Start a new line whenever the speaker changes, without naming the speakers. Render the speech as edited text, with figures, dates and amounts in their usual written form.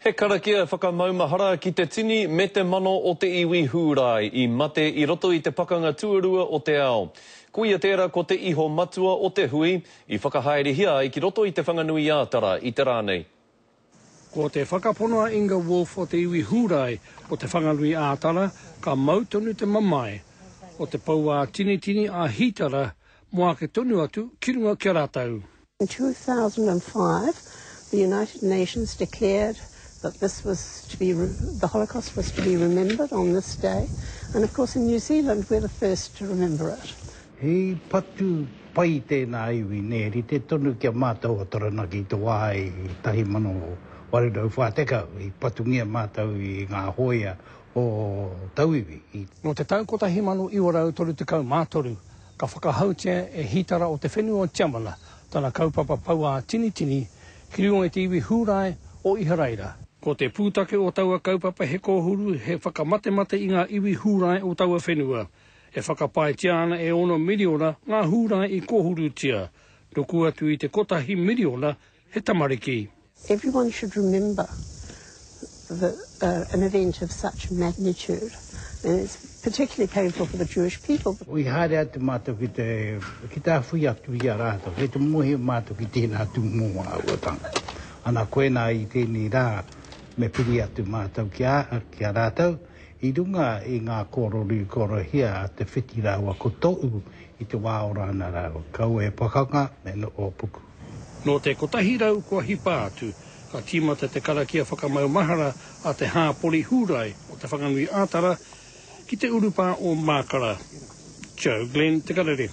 He karakia whakamaumahara ki te tini me te mano o te iwi Hūrae i mate i roto i te Pakanga Tuarua o te Ao. Koia tērā ko te iho matua o te hui i whakahaerehia ai ki roto i Te Whanganui-ā-Tara i te rā nei.
Ko te whakapono a Inga Wolf o te iwi Hūrae o Te Whanganui-ā-Tara ka mau tonu te mamae o te pou-ā-tinitini a Hītara mō ake tonu atu ki runga ki a rātou.
In 2005, the United Nations declared that this was to be, the Holocaust was to be remembered on this day. And of course in New Zealand, we're the first to remember it.
He patu pai tēnā iwi, nē, rite tonu ki a mātou o Taranaki i te wā i 1840, i patungia mātou i ngā hōia o tauiwi.
Nō te tau 1933, Ka whakahautia e Hītara o te whenua o Tiamana tana kaupapa pau-ā-tinitini ki runga i te iwi Hūrae o Iharaira. Ko te pūtake o taua kaupapa he kōhuru, he whakamatemate i ngā iwi Hūrae o taua whenua. E whakapaetia ana e 6 miriona ngā Hūrae i kōhurutia, nuku atu i te 1 miriona he tamariki.
Everyone should remember the, uh, an event of such magnitude. And it's particularly painful for the Jewish people.
I haere atu mātou ki te, ki te awhi atu i a rātou, kei te mōhio mātou ki tēnā tūmomo āhuatanga. Ana koinā i tēnei rā me piri atu mātou ki a, ki a rātou, i runga i ngā kōrero i kōrerohia a Te Whiti rāua ko To'u i te wā ora ana rāua. Kaua e pakanga me noho puku.
Nō te 100 kua hipa atu, ka tīmata te karakia whakamaumahara a te hāpori Hūrae o Te Whanganui-ā-Tara ki te urupā o Mākara. Joe Glenn, Te Karere.